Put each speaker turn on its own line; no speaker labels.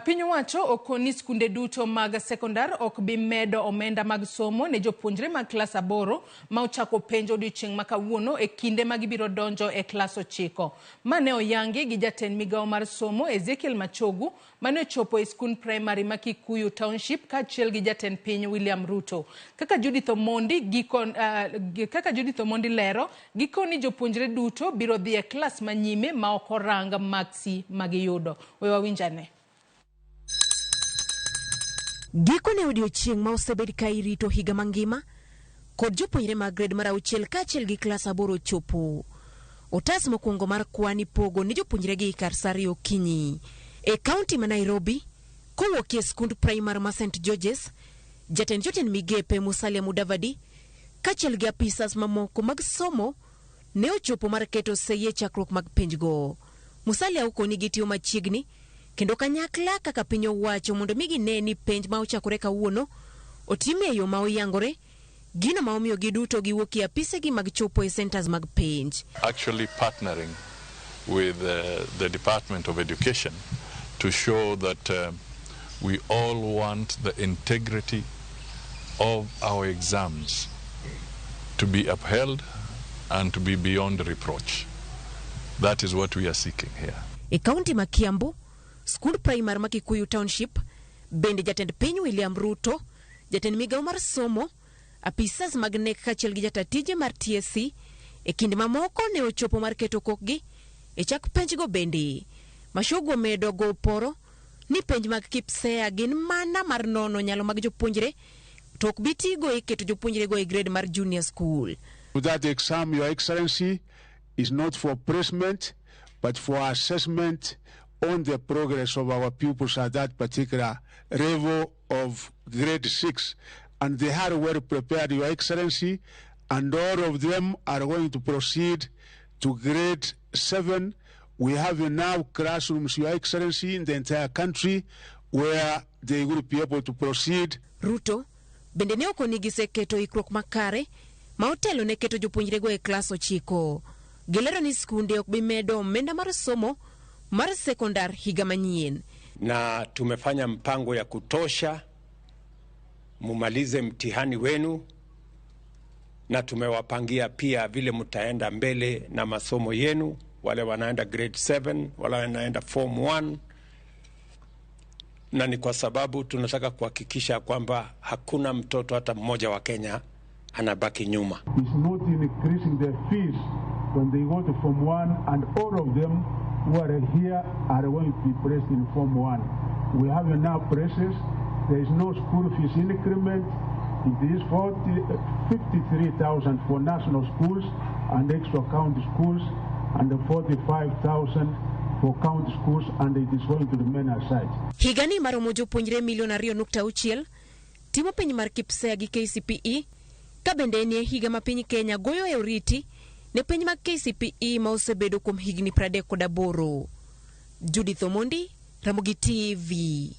Piny owacho okoni skunde duto mag sekondar ok bi medo omenda mag somo ne jopuonjre mag klas 8 ma ochako penj odiochieng' ma kawuono e kinde ma gibiro donjo e klas 9. Ma ne oyangi gi jatend migawo mar somo Ezekiel Machogu mane ochopo e skund primary ma Kikuyu Township kaachiel gi jatend piny William Ruto. Kaka Judith Omondi giko, kaka Judith Omondi lero, gikoni jopuonjre duto biro dhi e klas ma nyime ma ok orang maksi ma giyudo. We wawinj ane.
Gikone odiochieng' ma osebed ka irito higa mangima kod jopuonjre mag grade mar 6 kaachiel gi klas 8 ochopo. Otas mokwongo mar kwan ipogo ne jopuonjregi kar sa 2 okinyi. E kaunti ma Nairobi, kowuok e skund primar ma St. George's, jatend jotend migepe Musalia Mudavadi kaachiel gi apisas mamoko mag somo ne ochopo mar keto sei e chakruok mag penjgo. Musalia okoni gitiyo machiegni kendo kanyakla kaka piny owacho mondo mi gine ni penj ma ochakore kawuono otim e yo ma oyangore, gino ma omiyo giduto giwuok e apisegi mag chopo e centers mag penj.
Actually partnering with the Department of Education to show that we all want the integrity of our exams to be upheld and to be beyond reproach. That is what we are seeking here.
E kaunti ma Kiambu, skund primar ma Kikuyu Township, bende jatend piny William Ruto, jatend migawo mar somo, apisas mag KNEC kaachiel gi jata tije mar TSC e kind mamoko ne ochopo mar keto kokgi e chak penjgo bende. Machogu omedo go poro ni penj mag KPSEA gin mana mar nono nyalo mag jopuonjre to ok bi tigo e keto jopuonjrego e grade mar junior school.
That exam, Your Excellency, is not for placement, but for assessment on the progress of our pupils at that particular level of grade 6. And they are well prepared, Your Excellency, and all of them are going to proceed to grade 7. We have enough classrooms, Your Excellency, in the entire country where they will be able to proceed.
Ruto bende ne okoni giseketo ikruok makare ma otelo ne keto jopuonjrego e klas 9. Gilero ni skunde ok bi medo omenda mar somo mar sekondar higa manyien.
Na tumefanya mpango ya kutosha mumalize mtihani wenu, na tumewapangia pia vile mtaenda mbele na masomo yenu, wale wanaenda grade 7, wale wanaenda form 1, na ni kwa sababu tunataka kuhakikisha kwamba hakuna mtoto hata mmoja wa Kenya anabaki nyuma.
It's not increasing the fees when they go to Form 1, and all of them who are here are going to be placed in Form 1. We have enough places. There is no school fees increment. It is 53,000 for national schools and extra county schools, and 45,000 for county schools, and it is going to remain as such.
Higani maromo jopuonjre milion 2.6 timo penj mar KPSEA gi KCPE ka bende en e higa ma piny Kenya goyo e oriti ne penj mag KCPE ma osebedo kuom higni 38. Judith Omondi, Ramogi TV.